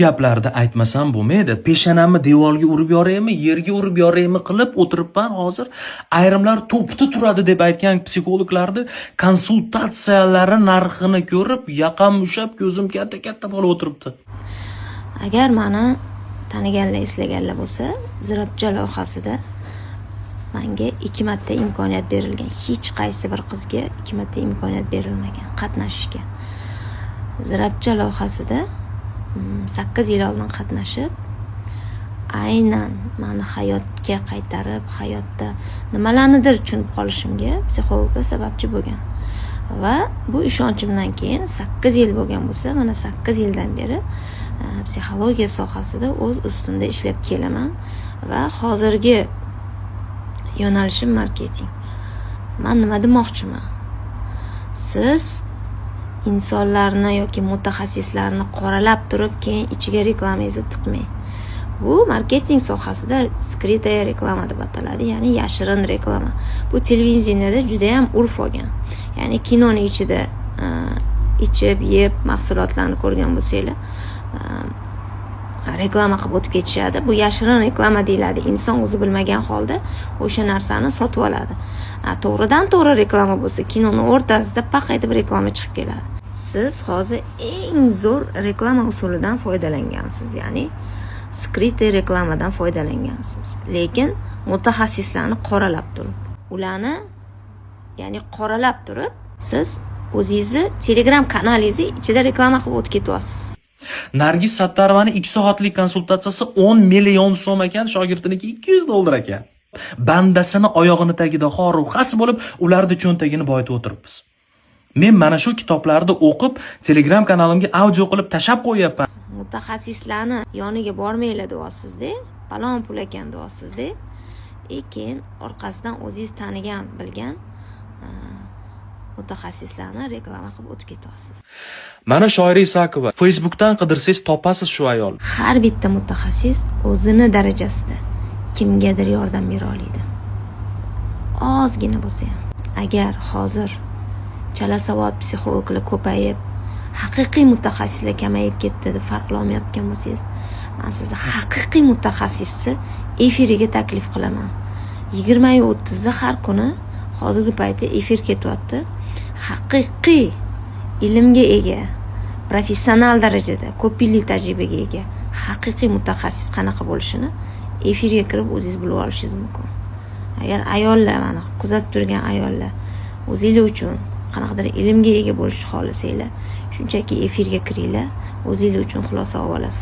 Gaplarni aytmasam bo'lmaydi. Peshonamni devorga urib yoraymi, yerga urib yoraymi qilib o'tiribman hozir. Ayrimlar topda turadi deb aytgan psixologlarni konsultatsiyalari narxini ko'rib, yaqam ushlab, ko'zim katta-katta bo'lib o'tiribdi. Agar mani taniganlar, eslaganlar bo'lsa, Zirabcha loyihasida manga ikki marta imkoniyat berilgan. Hech qaysi bir qizga ikki marta imkoniyat berilmagan qatnashishga. Zirabcha loyihasida 8 yil oldin qatnashib, aynan mani hayotga qaytarib, hayotda nimalarnidir tushunib qolishimga psixologlar sababchi bo'lgan. Va bu ishonchimdan keyin 8 yil bo'lgan bo'lsa, mana 8 yildan beri psixologiya sohasida o'z ustimda ishlab kelaman va hozirgi yo'nalishim marketing. Man nima demoqchiman? Siz insonlarni yoki mutaxassislarni qoralab turib, keyin ichiga reklamangizni tiqmang. Bu marketing sohasida скрытая reklama deb ataladi, ya'ni yashirin reklama. Bu televideniyada judayam urf olgan. Ya'ni kinoni ichida ichib, yeb mahsulotlarni ko'rgan bo'lsanglar, reklama qilib o'tib ketishadi. Bu yashirin reklama deyiladi. Inson o'zi bilmagan holda o'sha narsani sotib oladi. To'g'ridan to'g'ri reklama bo'lsa, kinoni o'rtasida paq etib reklama chiqib keladi. Siz hozir eng zo'r reklama usulidan foydalangansiz, ya'ni скрытый reklamadan foydalangansiz, lekin mutaxassislarni qoralab turib, ularni, ya'ni qoralab turib, siz o'zingizni Telegram kanalingizni ichida reklama qilib o'tib ketyapsiz. Nargiz Sattarovaning 2 soatlik konsultatsiyasi 10 million so'm ekan, shogirdiniki 200 dollar ekan. Bandasini oyog'ini tagida xoru xas bo'lib, ularni cho'ntagini boyitib o'tiribmiz. Men mana shu kitoblarni o'qib, Telegram kanalimga audio qilib tashab qo'yyapman. Mutaxassislarni yoniga bormanglar deyapsizda, palon pul ekan deyapsizda, и keyin orqasidan o'zingiz tanigan, bilgan mutaxassislarni reklama qilib o'tib ketyapsiz. Mana Shoira Isakova. Facebookdan qidirsangiz topasiz shu ayol. Har bitta mutaxassis o'zini darajasida kimgadir yordam bera oladi, ozgina bo'lsa ham. Agar hozir chalasavod psixologlar ko'payib, haqiqiy mutaxassislar kamayib ketdi deb farqlolmayotgan bo'lsangiz, man sizni haqiqiy mutaxassisni efiriga taklif qilaman. 20:30da har kuni hozirgi paytda efir ketyapti. Haqiqiy ilmga ega, professional darajada ko'p yillik tajribaga ega haqiqiy mutaxassis qanaqa bo'lishini efirga kirib o'zingiz bilib olishingiz mumkin. Agar ayollar, mana kuzatib turgan ayollar, o'zinglar uchun qanaqadir ilmga ega bo'lishni xohlasanglar, shunchaki efirga kiringlar, o'zinglar uchun xulosa olib olasizlar.